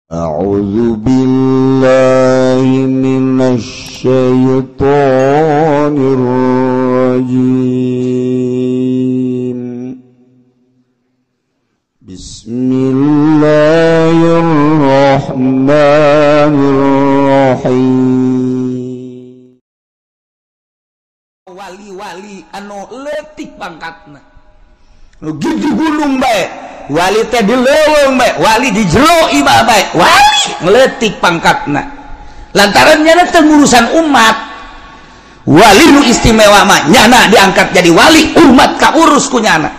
أعوذ بالله من الشيطان الرجيم. بسم الله الرحمن الرحيم. Wali-wali anu leutik pangkatna nu gigi gunung bae, wali teh di leuweung bae, wali di jero imah bae, wali ngeletik pangkatna lantaran nyana teu ngurusan umat. Wali nu istimewa mah nyana diangkat jadi wali, umat kaurus ku nyana.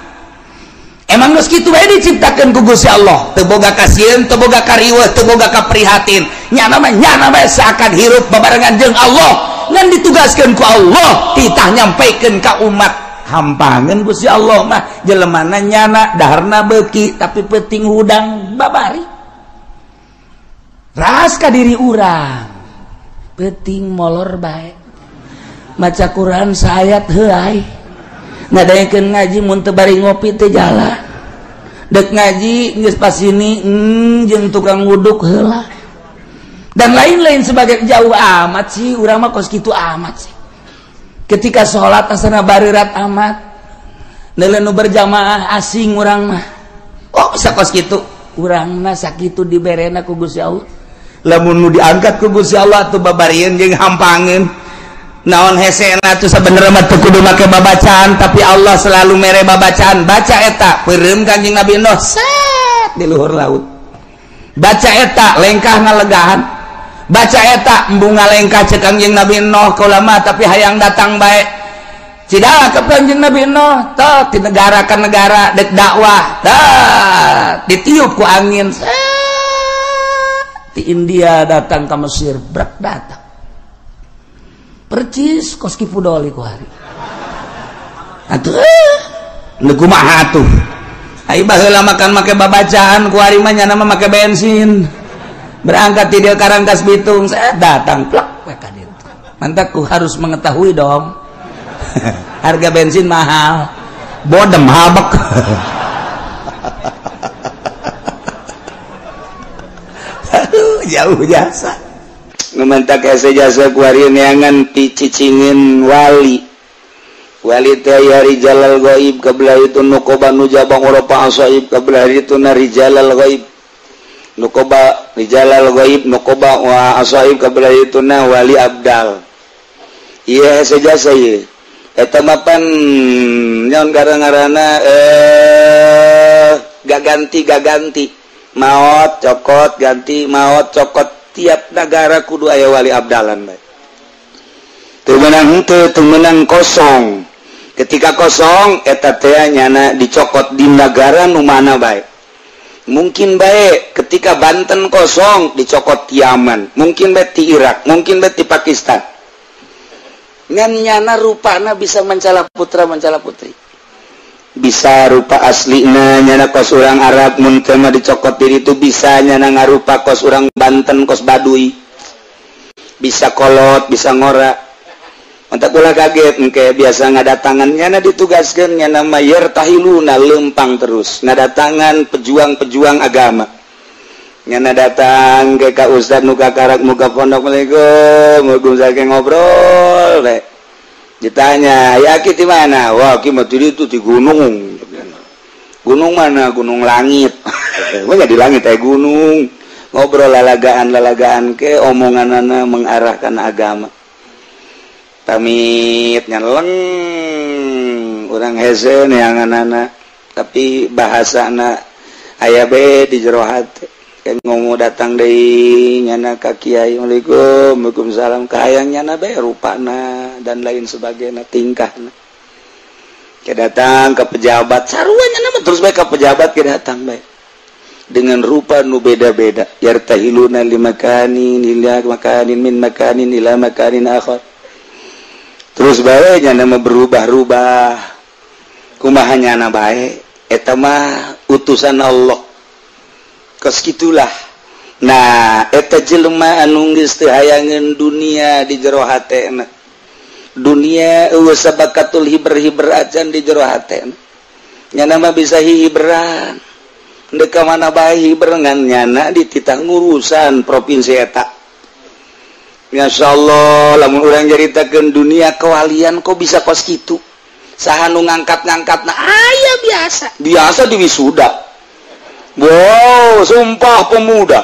Emang geus kitu bae diciptakeun ku Gusti Allah, teu boga kasieun, teu boga kariweuh, teu boga kaprihatin. Nyana mah nyana bae seakan hirup babarengan jeung Allah, ngan ditugaskeun ku Allah titah nyampaikeun ka umat. Hampangan Gusti Allah mah jelemana nyana daharna beuki tapi penting hudang babari ras ka diri urang penting molor bae maca Quran saayat heuay ngadaekeun ngaji mun teu bari ngopi teu jalan dek ngaji geus pasini jeung tukang wuduk heula dan lain-lain sebagai jauh amat sih urang mah kos kitu amat sih. Ketika sholat asana barirat amat neuleun nu berjamaah asing urang mah. Oh bisa kos kitu urang mah sakitu diberena ku Gusti Allah. Lamun nu diangkat ku Gusti Allah tuh babarieun jeung hampangeun. Naon hesena tuh sabenerna mah teu kudu make babacaan tapi Allah selalu mere babacaan. Baca eta peureum Kanjeng Nabi Nuh set di luhur laut. Baca eta lengkah ngalegahan. Baca eta embung ngalengkah cek Kangjeng Nabi Nuh kaula mah tapi hayang datang bae. Cidalah ke Kangjeng Nabi Nuh tah di negara ka negara dek dakwah tah ditiup ku angin set di India datang ke Mesir brek datang. Percis kos ki pudoli ku hari. Atuh nu kumaha atuh. Ai baheula makan make babacaan ku hari mah nyana mah make bensin. Berangkat di dia Karangkas Bitung, saya datang plak we ka ditu. Mantakku harus mengetahui dong. Harga bensin mahal. Bodem habek. Aduh, jauh jasa. Ngementak hese jasa ku ari neangan picicingin wali. Wali teh aya rijalal gaib kabelah itu nukoba nujabang oropa asaib kabelah itu narijalal gaib. Nukoba rijalal gaib nukoba wa asaib kabelah itu na wali abdal. Iya hese jasa ieu. Eta mah pan nyaon gara-garana gak ganti maot cokot ganti maot cokot tiap negara kudu aya wali abdalan bae. Teu meunang henteu teu meunang kosong. Ketika kosong eta teh nyana dicokot di negara nu mana bae. Mungkin baik ketika Banten kosong dicokot di Yaman, mungkin baik di Irak, mungkin baik di Pakistan. Ngan nyana rupana bisa mencala putra mencala putri. Bisa rupa aslina nyana kos urang Arab mun teu mah dicokot diri itu bisa nyana ngarupa kos urang Banten kos Baduy. Bisa kolot, bisa ngora. Mantak ulah kaget engke biasa ngadatangan nyana ditugaskeun nyana mah yertahiluna lempang terus ngadatangan pejuang-pejuang agama. Nyana datang ke ka ustad nu kakarak muka pondok, Assalamualaikum, waalaikumsalam ngobrol we. Ditanya, "Ya ki di mana?" "Wah, ki mah di itu di gunung." "Gunung mana?" "Gunung langit." Wah, di langit aya gunung. Ngobrol lalagaan-lalagaan ke omonganana mengarahkan agama. Pamit nyeleng urang hese neanganana tapi bahasana aya be di jero hate kan ngomong datang deui nyana ka kiai, Assalamualaikum, waalaikumsalam, kahayang nyana be rupana dan lain sebagainya tingkahna. Ke datang ke pejabat sarua nyana mah terus bae ka pejabat ke datang bae dengan rupa nu beda-beda yartahiluna limakanin ila makanin min makanin ila makanin akhar. Terus bae nyana mah berubah-ubah kumaha nyana bae eta mah utusan Allah kos kitulah. Nah eta jelema anu geus teu hayangeun dunia di jero hatena, dunia eueuh sabakatul hiber-hiber acan di jero hatena, nyana mah bisa hihiberan. Ndek ka mana bae berengan nyana dititah ngurusan provinsi eta. Masyaallah lamun urang nyaritakeun dunia kewalian kok bisa kos kitu. Saha nu ngangkat-ngangkatna aya biasa. Biasa di wisuda. Wow, sumpah pemuda.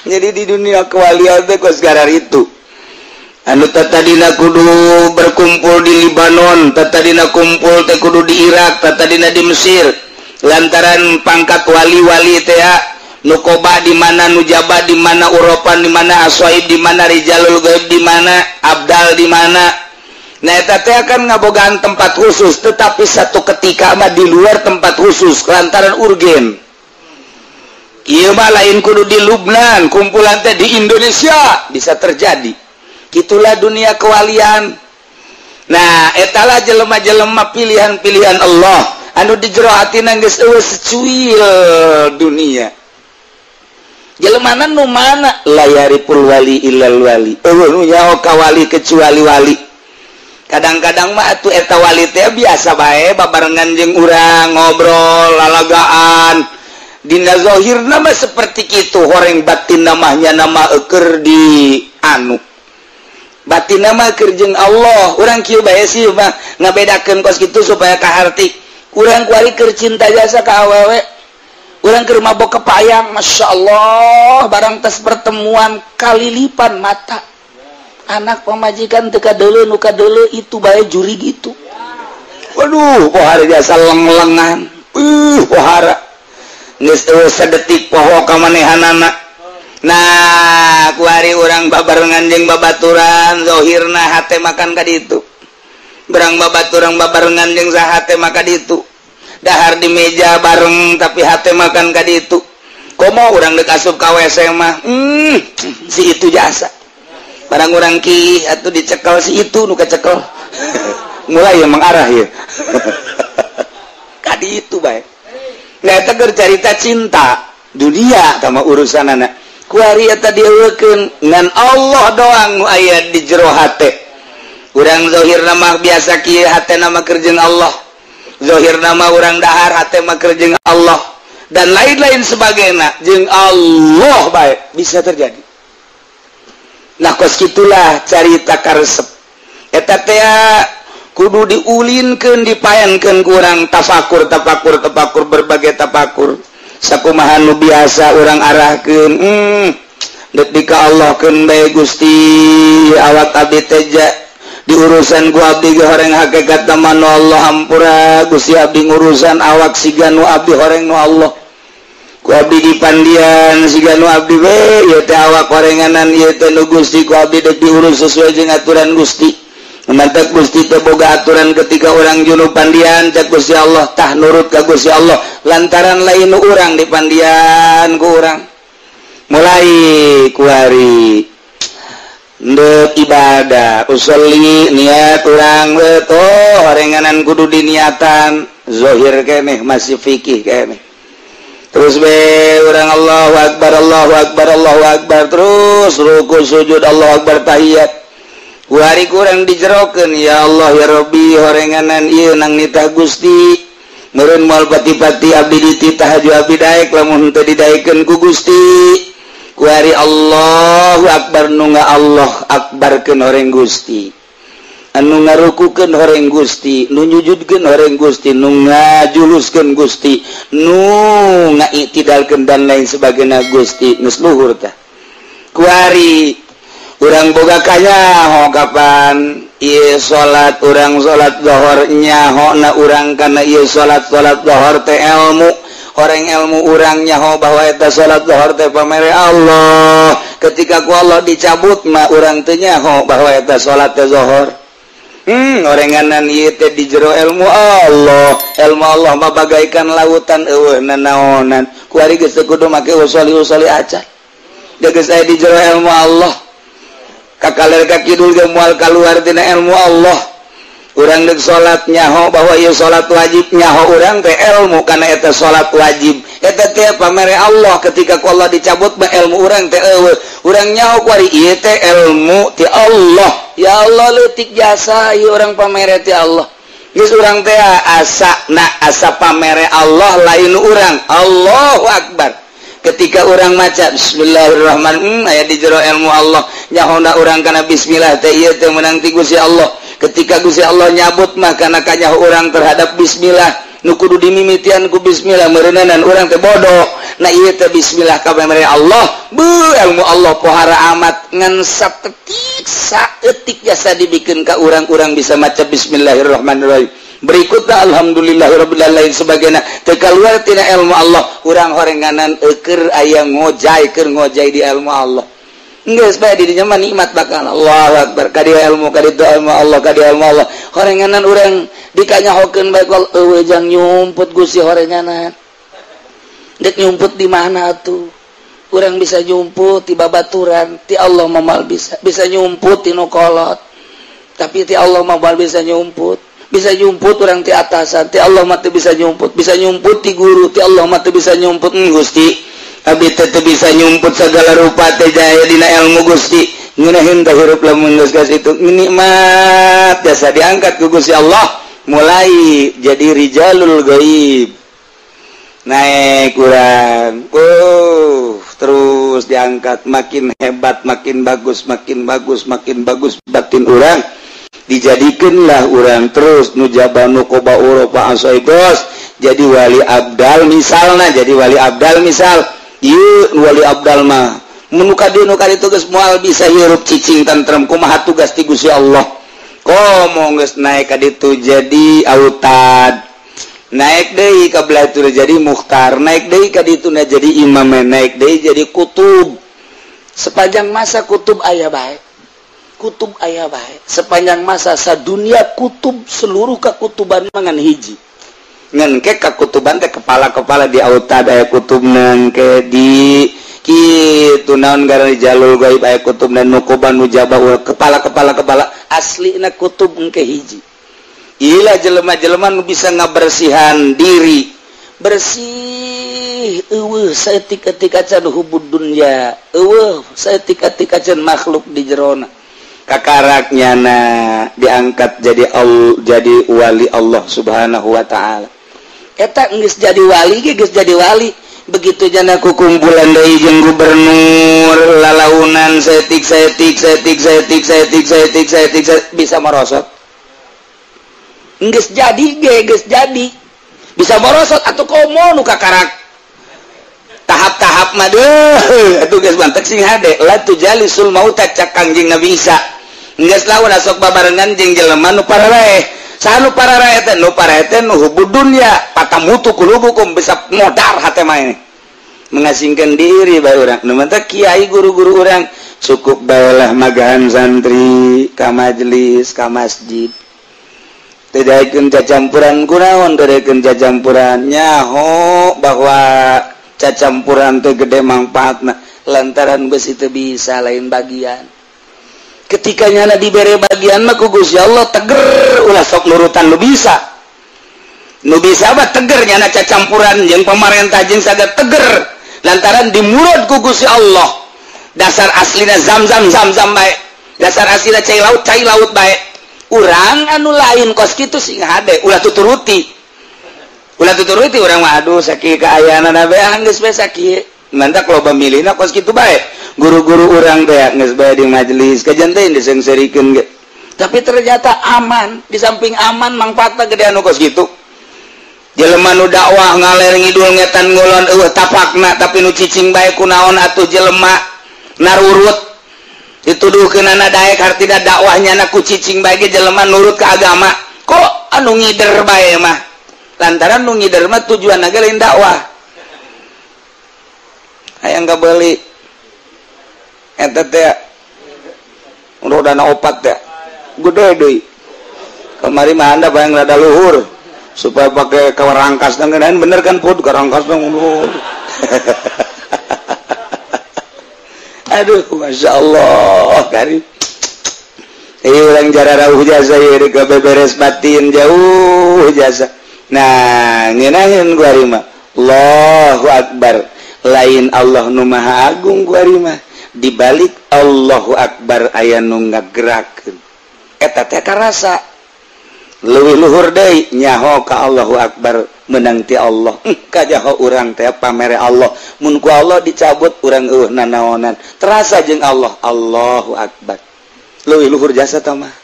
Jadi di dunia kewalian teh kos garar itu. Anu tatadina kudu berkumpul di Libanon, tatadina kumpul teh kudu di Irak, tatadina di Mesir. Lantaran pangkat wali-wali teh nukoba di mana, nujaba di mana, Uropan di mana, aswaib di mana, rijalul gaib di mana, abdal di mana. Nah eta teh kan ngabogaan tempat khusus, tetapi satu ketika mah di luar tempat khusus lantaran urgen. Ieu mah lain kudu di Lubnan, kumpulan teh di Indonesia bisa terjadi. Itulah dunia kewalian. Nah, etalah jelema-jelema pilihan-pilihan Allah anu di jero hatina geus eueuh secuil dunia. Jelemana nu mana layaripul wali illal wali. Eueuh nu nyaho ka wali kecuali wali. Kadang-kadang mah atuh eta wali teh biasa bae babarengan jeung urang ngobrol lalagaan. Dina zahirna mah seperti kitu, horeng batin namanya nama eueur di anu. Batin nama keur jeung Allah. Urang kieu bae sih mah ngabedakeun kos kitu supaya kaharti. Urang kuari keur cinta jasa ka awewe. Urang keur mabok kepayang, Masya Allah, barang tes pertemuan kalilipan mata. Anak pamajikan teu kadeuleu nu kadeuleu itu bae juri gitu. Waduh, pohara jasa leng-lengan. Pohara. Geus eueuh sadetik poho ka manehanana. Nah, kuari urang babarengan jeung babaturan zahirna hate makan ka ditu. Berang babaturan babarengan jeung saha hate maka ditu. Dahar di meja bareng tapi hate makan ka ditu. Komo urang deuk asup ka WC mah, si itu jasa. Barang urang ki atuh dicekel si itu nu kacekel. Mulai ya mengarah ya. Ka ditu bae. Nah eta keur carita cinta dunia sama urusanana. Kuari eta dieukeun ngan Allah doang nu aya di jero hate. Urang zahirna mah biasa kieu hatena mah keur jeung Allah. Zahirna mah urang dahar hate mah keur jeung Allah dan lain-lain sebagainya jeung Allah bae bisa terjadi. Nah kos kitulah carita karesep. Eta teh kudu diulinkeun dipayankeun ku urang tafakur tafakur tafakur berbagai tafakur. Sakumaha nu biasa urang arahkeun, deuk dika Allahkeun bae Gusti awak abdi teh diurusan ku abdi ge horeng hakikat nu Allah hampura Gusti abdi ngurusan awak siga nu abdi horeng nu Allah ku abdi dipandian siga nu abdi we ieu teh awak horenganan ieu teh nu Gusti ku abdi deuk diurus sesuai jeung aturan Gusti. Mantak Gusti teh boga aturan ketika orang junub pandian cak Gusti Allah tah nurut ka Gusti Allah lantaran lain nu urang dipandian ku urang mulai kuari ndek ibadah usolli niat urang we horenganan kudu diniatan zahir keneh masih fikih keneh terus be urang Allahu akbar Allahu akbar Allahu akbar terus ruku sujud Allahu akbar tahiyat. Kuari kurang dijerokeun ya Allah ya Rabbi horenganan ieu nang nitah Gusti meureun moal pati-pati abdi dititah haju abdi daek lamun teu didaekeun ku Gusti. Kuari Allahu akbar nu nga Allah akbarkeun horeng Gusti anu ngarukukeun horeng Gusti nu nyujudkeun horeng Gusti nu ngajuluskeun Gusti nu ngaitidalkeun dan lain sebagainya Gusti geus luhur tah. Kuari urang boga kanyaho kapan ieu salat urang salat zuhur nyahona urang kana ieu salat salat zuhur teh ilmu horeng ilmu urang nyaho bahwa eta salat zuhur teh pamere Allah ketika ku Allah dicabut mah urang teu nyaho bahwa eta salat teh zuhur. Orenganan ieu teh di jero ilmu Allah ilmu Allah mah bagaikan lautan eueuh nanaonan kuari geus teu kudu make usoli-usoli acan geus aya di jero ilmu Allah kakaler ka kidul ge moal kaluar tina ilmu Allah. Urang deuk salat nyaho bahwa ieu salat wajib nyaho urang teh ilmu kana eta salat wajib eta teh pamere Allah ketika ku Allah dicabut mah ilmu urang teh eueuh urang nyaho kuari ieu teh ilmu ti Allah ya Allah leutik jasa ieu urang pamere ti Allah Geus urang teh asa na asa pamere Allah lain urang. Allahu Akbar. Ketika urang maca bismillahirrahmanirrahim, aya di jero ilmu Allah. Nyahona urang kana bismillah teh ieu teh meunang ti Gusti Allah. Ketika Gusti Allah nyabut mah kana kanyaho urang terhadap bismillah, nu kudu dimimitian ku bismillah meureunanan urang teh bodoh. Nah ieu teh bismillah ka pamere Allah. Beuh ilmu Allah pohara amat ngan satetik saeutik jasa dibikeun ka urang-urang bisa maca bismillahirrahmanirrahim. Berikutnya alhamdulillahirabbil alamin sebagainya teu kaluar tina ilmu Allah. Urang horenganan eueur aya ngojay keur ngojay di ilmu Allah. Geus bae di dinya mah nikmat bakal Allahu akbar ka dieu ilmu ka ditu ilmu Allah ka dieu ilmu Allah. Horenganan urang dikanyahokeun bae eueuh jang nyumput Gusti horenganan. Dek nyumput di mana atuh? Urang bisa nyumput ti babaturan, ti Allah mah moal bisa. Bisa nyumput ti nu kolot. Tapi ti Allah mah moal bisa nyumput. Bisa nyumput urang ti atasan, ti Allah mah teu bisa nyumput. Bisa nyumput ti guru, ti Allah mah teu bisa nyumput. Gusti, abdi teh teu bisa nyumput segala rupa teh jaya dina ilmu Gusti. Ngeunaheun teh hirup lamun geus ka situ nikmat jasa diangkat ku Gusti Allah mulai jadi rijalul gaib. Naik urang, terus diangkat makin hebat, makin bagus, makin bagus, makin bagus batin urang. Dijadikanlah urang terus nujaba nukoba uropa asoidos jadi wali abdal misalna, jadi wali abdal misal ieu wali abdal mah mun ka dieu nu ka ditu geus moal bisa hirup cicing tentrem kumaha tugas ti Gusti Allah. Komo geus naik ka ditu jadi autad, naik deui ka belah ditu jadi mukhtar, naik deui ka ditu jadi imam, naik deui jadi kutub. Sepanjang masa kutub aya bae, kutub aya bae. Sepanjang masa sadunia kutub seluruh kakutuban mangan hiji. Ngan ke kakutuban teh kepala-kepala di autad aya kutubna ke di kitu naon ngaran jalul gaib aya kutubna nukoban nujaba kepala-kepala kepala aslina kutub engke hiji. Ilah jelema-jelema nu bisa ngabersihan diri. Bersih eueuh saeutik-eutik acan hubud dunya, eueuh saeutik-eutik acan makhluk di jerona. Kakaraknya na diangkat jadi jadi wali Allah Subhanahu wa taala. Eta geus jadi wali ge geus jadi wali. Begitu jana ku kumpulan deui jeung gubernur lalaunan saeutik saeutik saeutik saeutik saeutik saeutik saeutik bisa merosot. Geus jadi ge geus jadi. Bisa merosot atuh komo nu kakarak. Tahap-tahap mah deuh atuh geus mantek sing hade la tujalisul mauta cak Kangjeng Nabi Isa. Geus lawan sok babarengan jeung jelema nu pararaeh. Saha nu pararaeh teh? Nu paraeh teh nu hubud dunya, patamutu kulubukum bisa modar hate mah ini. Mengasingkan diri bae urang. Nu mantak kiai guru-guru urang cukup baelah magahan santri ka majelis, ka masjid. Teu daekeun cacampuran kunaon, teu daekeun cacampuran nyaho bahwa cacampuran teh gede mangfaatna lantaran besi teu bisa lain bagian. Ketika nyana dibere bagian mah ku Gusti Allah teger ulah sok nurutan nu bisa. Nu bisa mah teger nyana cacampuran jeung pamarentah jeung saga teger lantaran dimurad ku Gusti Allah. Dasar aslina zam-zam zam-zam bae. Dasar aslina cai laut bae. Urang anu lain kos kitu sing hade ulah tuturuti. Ulah tuturuti urang mah aduh sakieu kaayaanna bae geus bae sakieu. Mantak loba milihna kos kitu bae. Guru-guru urang teh geus bae di majelis kajen teh disengserikeun ge. Tapi ternyata aman, di samping aman mangfaatna gede anu kos kitu. Jelema nu dakwah ngaler ngidul ngetan ngulon eueuh tapakna tapi nu cicing bae kunaon atuh jelema narurut. Dituduhkeunana daek hartina dakwahnya na ku cicing bae ge jelema nurut ka agama. Kok anu ngider bae mah? Lantaran nu ngider mah tujuanna ge lain dakwah. Hayang kabeuli eta teh rodana opat teh gede deui. Kamari mah anda bayang rada luhur supaya pakai kawarangkas ngeunaan bener kan pud karangkas luhur. Aduh Masya Allah kari urang jara rauh jasa ieu ke beberes batin jauh jasa. Nah ngeunaheun gua mah Allahu Akbar lain Allah nu Maha Agung gua mah dibalik Allahu Akbar aya nu ngagerakeun eta teh karasa. Leuwih luhur deui nyaho ka Allahu Akbar menang ti Allah. Kajaho urang teh pamere Allah. Mun ku Allah dicabut urang eueuh nanaonan. Terasa jeung Allah, Allahu Akbar. Leuwih luhur jasa tah mah.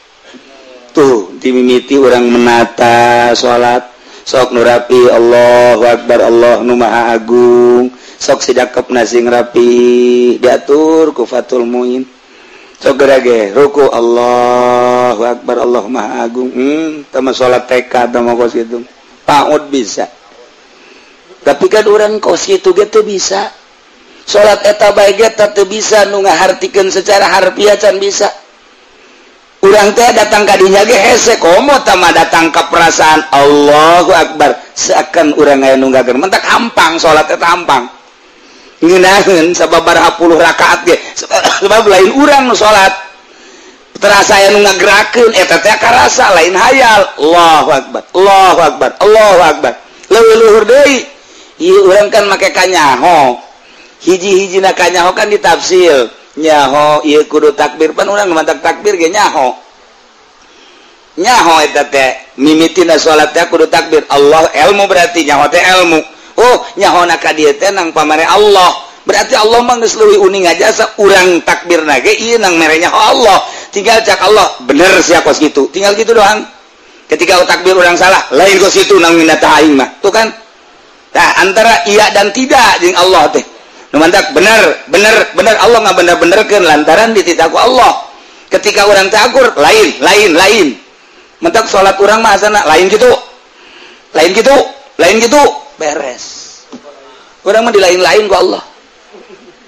Tuh dimimiti urang menata salat, sok nu rapi Allahu Akbar Allah nu Maha Agung. Sok sidakepna sing rapi diatur ku Fathul Muin. Sok gerage ruku Allahu Akbar Allah Maha Agung. Tah mah salat TK tah mah kos kitu. PAUD bisa. Tapi kan urang kos kitu ge teu bisa. Salat eta bae ge teu bisa nu ngahartikeun secara harfiah can bisa. Urang teh datang ka dinya ge hese komo tah mah datang ka perasaan Allahu Akbar seakan urang aya nu ngageun mentak hampang salat eta hampang. Ngeunaheun sababaraha puluh rakaat ge sebab lain urang nu salat terasa aya nu ngagerakeun eta teh karasa lain hayal Allahu Akbar Allahu Akbar Allahu Akbar leuwih luhur deui ieu urang kan make kanyaho hiji-hijina kanyaho kan ditafsir nyaho ieu kudu takbir pan urang mantak takbir ge nyaho nyaho eta teh mimitina salat teh kudu takbir Allah ilmu berarti nyaho teh ilmu. Oh nyahona ka dieu teh nang pamare Allah berarti Allah mah geus leuwih uning jasa urang takbirna ge ieu nang mere nyaho Allah tinggal cak Allah bener sia kos kitu tinggal kitu doang ketika takbir urang salah lain kos kitu nang minta aing mah tuh kan tah antara iya dan tidak jeung Allah teh nu mantak bener bener bener Allah ngabener-benerkeun lantaran dititah ku Allah ketika urang takur lain lain lain mentak salat urang mah asana lain kitu lain kitu lain kitu beres urang mah dilain-lain ku Allah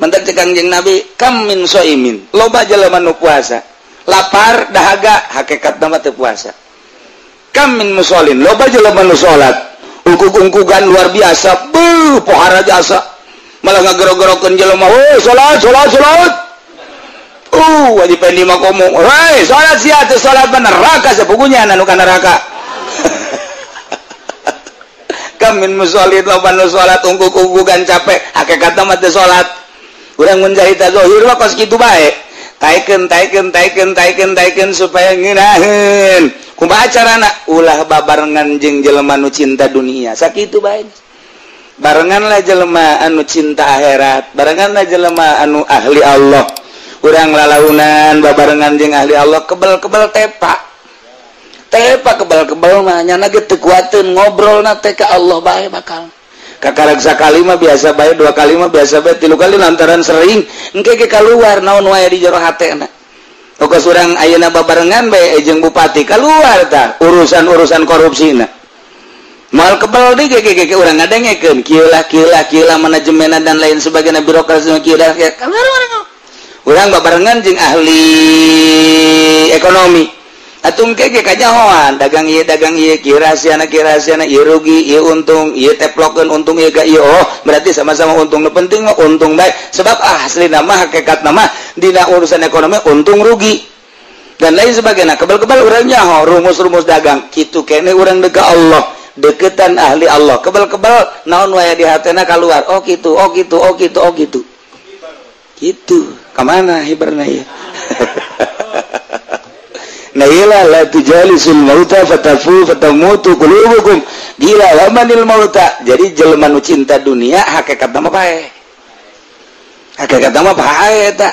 mentak cek Kangjeng Nabi kam min soimin loba jelema nu puasa lapar dahaga hakikatna mah teu puasa kam min musallin loba jelema nu salat ungkug-ungkugan luar biasa beuh pohara jasa malah ngagero-gerokeun jelema heuh salat salat salat wajib pendi mah komo heuy salat sia teu salat mah neraka sapugunya anu ka neraka kamin musallin loba nu salat ungkug-ungkugan capek hakikatna mah teu salat urang mun carita zahir mah kos kitu bae taikeun taikeun taikeun taikeun taikeun supaya ngeunaheun kumaha carana ulah babarengan jeung jelema nu cinta dunia sakitu bae barenganlah jelema anu cinta akhirat barenganlah jelema anu ahli Allah urang lalaunan babarengan jeung ahli Allah kebel-kebel tepak tepa kebal-kebal mah nyana ge teu kuateun ngobrolna teh ka Allah bae bakal kakarek sakali mah biasa bae dua kali mah biasa bae tilu kali lantaran sering engke ge kaluar naon wae di jero hatena kos urang ayeuna babarengan bae jeung bupati kaluar tah urusan-urusan korupsina moal kebal deui ge ge urang ngadengekeun kieu lah kieu lah kieu lah manajemenna dan lain sebagainya birokrasi kieu lah kaluar urang babarengan jeung ahli ekonomi atung kege kanyahoan dagang ieu kieu rahasiana ieu rugi ieu untung ieu teplokeun untung ieu ka ieu oh berarti sama-sama untung nu penting mah untung bae sebab aslina mah hakikatna mah dina urusan ekonomi untung rugi dan lain sebagainya kebal-kebal urang nyaho rumus-rumus dagang kitu kene urang deuk ka Allah deketan ahli Allah kebal-kebal naon wae di hatena kaluar oh kitu oh kitu oh kitu oh kitu kitu ka mana hiberna ieu. Nah ila la tujalisul mauta fatafu fatamutu qulubukum gila lamanil mauta. Jadi jelema nu cinta dunia hakikatna mah paeh. Hakikatna mah paeh eta.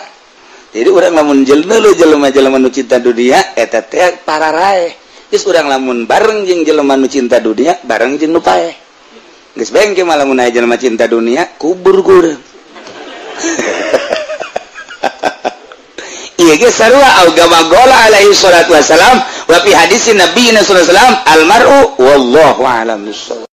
Jadi urang lamun jelema-jelema nu cinta dunia eta teh pararaeh. Geus urang lamun bareng jeung jelema nu cinta dunia bareng jeung nu paeh. Geus bengke mah lamun aya jelema cinta dunia kubur ku urang. Ieu ge sarua agama gola alaihi salatu wasalam wa fi hadisin nabiyina sallallahu alaihi wasallam al mar'u wallahu a'lam bissawab.